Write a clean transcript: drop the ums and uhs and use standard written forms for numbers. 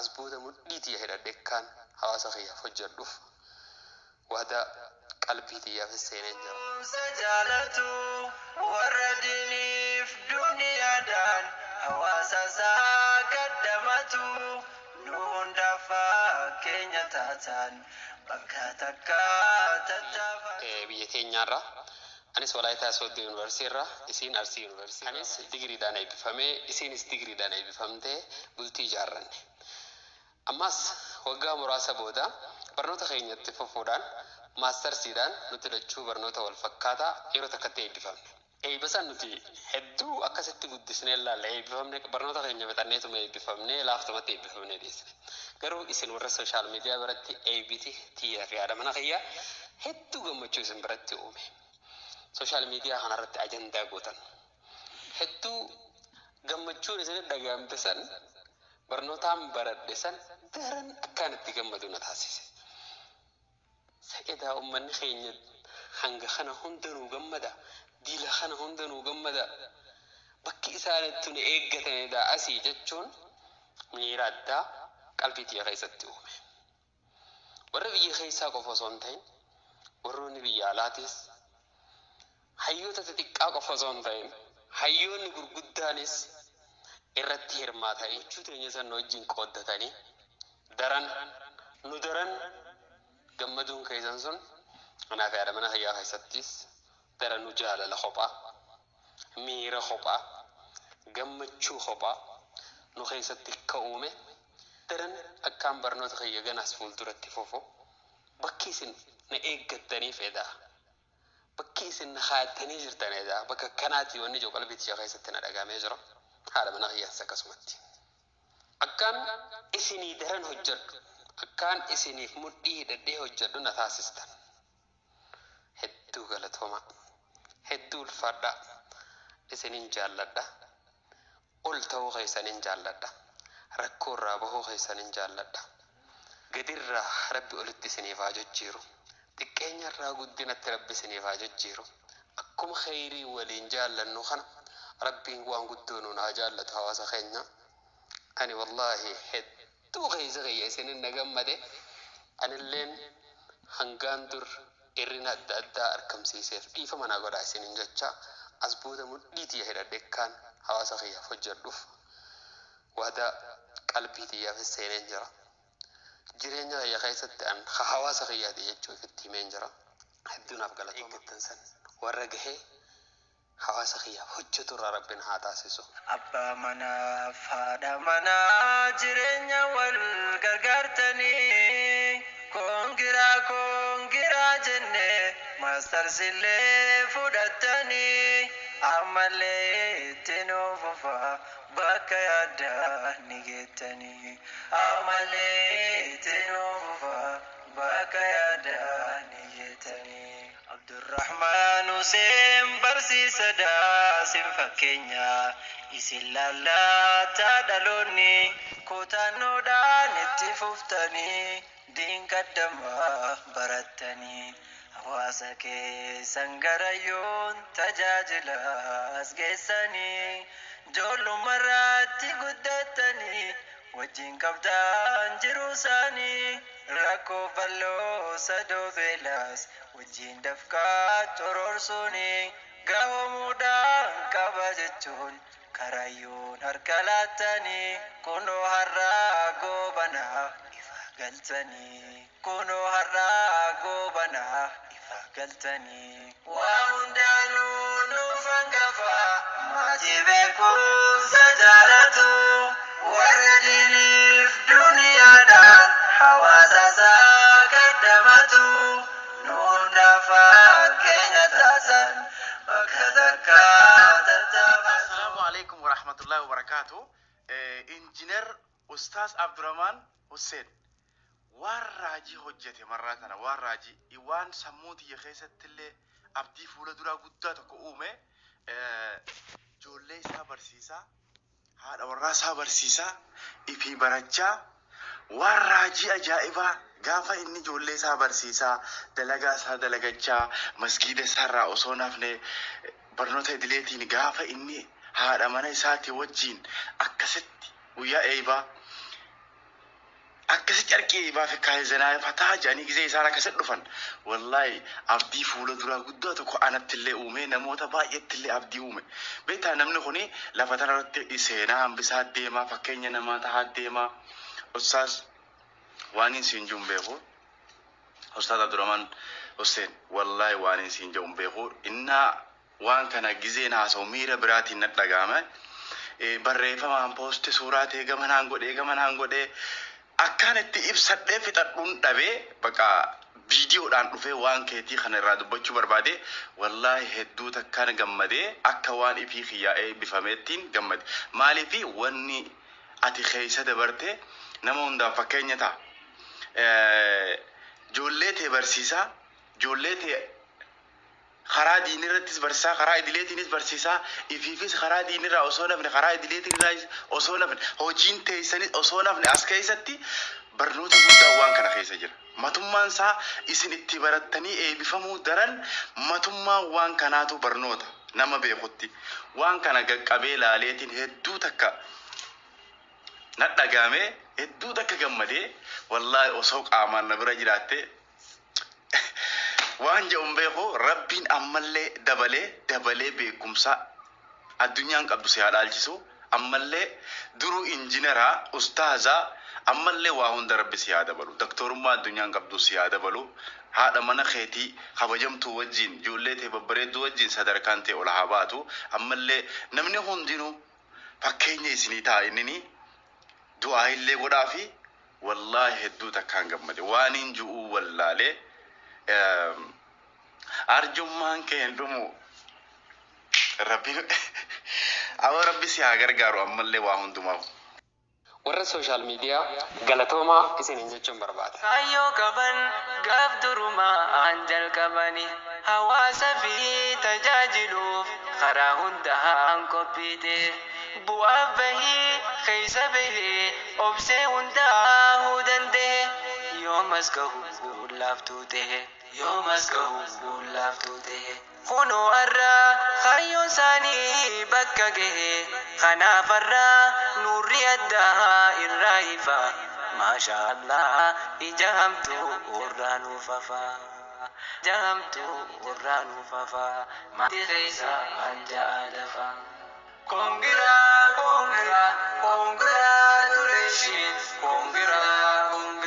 As booda mudhii tiyya hidhadhe akkaan hawaasa kiyyaaf hojjedhuuf waadaa qalbii tiyyaafis seeneen jira. Barumsa jaalatu warra diiniif duniyaadhaan hawaasa isaa kaddamatu nu hundaaf fakkeenya taatan bakka takka tattaafatu. Biyya teenyaarraa anis Walaayitaa Sooddoo Yuunivarsiitii irraa, isiin Arsii Yuunivarsiitii. Anis digiriidhaan eebbifamee, isiinis digiriidhaan eebbifamtee bultii ijaarranne. Ammas waggaa muraasa booda barnoota keenyatti fufuudhaan maastarsiidhaan nuti lachuu barnoota wal fakkaataa yeroo takkatti eebbifamne. Eebba san nuti hedduu akkasitti guddisnee ilaalla. Eebbifamne, barnoota keenya fixanneetuma eebbifamnee, laaftumatti eebbifamnee dhiisne. Garuu isin warra social media biratti eebbiti tiyyaa fi haadha mana kiyyaa hedduu gammachuu isin biratti uume. Social media kanarratti ajandaa gootan. Hedduu gammachuun isin dhaga'amte san barnootaan baradhe san daran akkaan itti gammadu na taasise. Sa'edaa uummanni keenya hanga kana hundanuu gammada. Diila kana hundanuu gammada. Bakki isaan itti nu eeggatanidha asii jechuun miira addaa qalbii tiyya keessatti uume. Warra biyya keessaa qofa osoo hin ta'in, warroonni biyya alaatis, hayyoota xixiqqaa qofa osoo hin ta'in hayyoonni gurguddaanis irratti hirmaatanii jechuu teenya san wajjin qooddatanii daran nu daran gammaduun keessan sun anaa fi haadha mana kiyyaa keessattis daran nu jaalala kophaa, miira kophaa, gammachuu kophaa nu keessatti akka uume, daran akkaan barnoota kiyya ganaas fuulduratti fufu bakki isin na eeggattanii fedhaa. Bakki isin na kaa'attanii jirtanidha. Bakka akkanaati wanni ijoo qalbii tiyya keessatti na dhagahamee jira. Haadha mana kiyyaas akkasumatti. Akkaan isinii daran hojjedhu, akkaan isiniif mudhii hidhadhee hojjedhu na taasistan. Hedduu galatoomaa. Hedduu ulfaadhaa. Isinin jaalladha. Ol ta'uu keessanin jaalladha. Rakkoo irraa bahuu keessanin jaalladha. Gadirraa Rabbi olitti isiniif haa jijjiiru. Xiqqeenya irraa guddinatti Rabbi isiniif haa jijjiiru. Akkuma kheyrii waliin jaallannu kana Rabbiin waan guddoo nuun haa jaallatu hawaasa keenya. Ani wallaahi hedduu keessa kiyya isinin na gammade. Anilleen hangaan dur irrina adda addaa argamsiiseef dhiifama naa godhaa isinin jecha, as booda mudhii tiyya hidhadhe akkaan hawaasa kiyyaaf hojjedhuuf waadaa qalbii tiyyaafis seeneen jira. Jireenya kiyya keessatti an hawaasa kiyyaati jechuu ifitti himeen jira. Hedduu naaf galatooma. Eeggattan san warra gahee hawaasa kiyyaaf hojjetu irraa Rabbiin haa taasisu. Abbaa manaaf haadha manaa jireenya wal gargaartanii congra congra jenne maastarsillee fudhattanii ammallee itti nuuf fufaa bakka yaaddaa ni geettanii, ammallee itti nuuf fufaa bakka yaaddaa ni geettanii. Abdurrahmaan Hussein barsiisa daasin fakkeenya isin laallataa dhaloonni kutannoodhaan itti fuftanii diinqaddamaa barattanii hawaasa keessan garayyoon tajaajila as geessanii ijoollummaarratti guddattanii wajjin qabdaan jiruu isaanii rakkoo bal'oo sadoo beelaas wajjin dafqaa cororsuuni gahoomuudhaan qaba jechuun karayyoon harka laattanii kunoo har'aa goobanaa ifa galtanii, kunoo har'aa goobanaa ifa galtanii. Waa hundaanuu nuuf hangafa maatii beekumsa jaalatu warra diiniif duniyaadhaan hawaasa isaa kaddamatu nu hundaaf fakkeenya taatan bakka takka tattaafatu. Assalamu alaikum warahmatullahi wabarakatuh. Injiinar Ustaaz Abdurrahman Hussein waan raajii hojjete marraa tana, waan raajii, waan sammuu tiyya keessatti illee abdii fuula duraa guddaa tokko uume. Ijoollee isaa barsiisaa, haadha warraa isaa barsiisaa, ifii barachaa, waan raajii ajaa'ibaa gaafa inni ijoollee isaa barsiisaa, dalagaa isaa dalagachaa, masgiida isaarraa osoo nafne barnoota idileetiin gaafa inni haadha mana isaatii wajjiin akkasitti guyyaa eebaa Carqii baafe kaayizanaa fataa jedhanii gizee isaan akkasitti dhufan, wallaahi abdii fuula duraa guddaa tokko anattillee uume, namoota baay'eettillee abdii uume. Beektaa, namni kuni lafa tanarratti seenaa hambisaa deemaa, fakkeenya namaa tahaa deemaa. Ustaas, waan hin siin jiru hin beeku. Ustaaz Abdurrahman Hussein, wallaahi waan hin siin jedhu hin beeku. Innaa waan kana gizeen haasa'u miira biraatiin na dhaga'ame. Barreeffamaan post suuraa ta'e gamanaan godhee gamanaan godhee akkaan itti ibsadhee fixadhuun dhabee, baqa viidiyoodhaan dhufee waan keetii kana irraa dubbachuu barbaade. Wallaahi hedduu takkaan gammadee, akka waan ifii kiyyaa'ee eebbifameettiin gammade. Maaliifi, wanni ati keessa dabarte nama hundaaf fakkeenya ta'a. Ijoollee ta'e barsiisaa, ijoollee ta'e karaa diinirrattis barsiisaa, karaa idileetiinis barsiisaa, ifiifis karaa diinirraa osoo nafne, karaa idileetiin osoo nafne, hojiin teessanis osoo nafne, as keessatti barnoota guddaa waan kana keessa jira. Matummaan isaa isin itti barattanii eebbifamuu daran, matummaan waan kanaatu barnoota nama beekutti. Waan kana qaqqabee laaleetiin hedduu takka na dhagaame, hedduu takka gammadee. Wallaahi osoo qaamaan na bira jiraatte waan jedhu hin beeku. Rabbiin ammallee dabalee dabalee beekumsa addunyaan qabdu si haa dhaalchisu. Ammallee duruu injineraa, ustaazaa, ammallee waa hunda rabbi si haa dabalu. Doktorummaa addunyaan qabdu si haa dabalu. Haadha mana keetii kabajamtuu wajjin, ijoollee ta'e babbareedduu wajjin sadarkaan ta'e ol haa baatu. Ammallee namni hundinuu fakkeenya isinii ta'a. Innini du'aa illee godhaa fi wallaahi hedduu takkaan gammade, waan hin ju'uu wallaalee. Arjummaan kee hin dhumu. Rabbi awwa, rabbi si haa gargaaru ammallee waa hundumaaf. Warra social media, galatoomaa isiniin jechuun barbaada. Kaayyoo qaban gaaf durumaan jalqabani, hawaasa fi tajaajiluuf karaa hundaan qophiite. Bu'aaf bahii keessa bahee obsee hundaa'uu danda'e. Yoomas gahuu laaftuu ta'e, yoomas gahuu laaftuu ta'e. Kunoo har'aa kaayyoon isaanii bakka gahe, kanaaf har'aa nurri addaa irraa ifa. Maasha Allah, ija hamtuu irraa nuuf hafa. Ija hamtuu irraa nuuf hafa. Maatii keessa anja'a lafa. Congra, congra, congratulations. Congra, congra.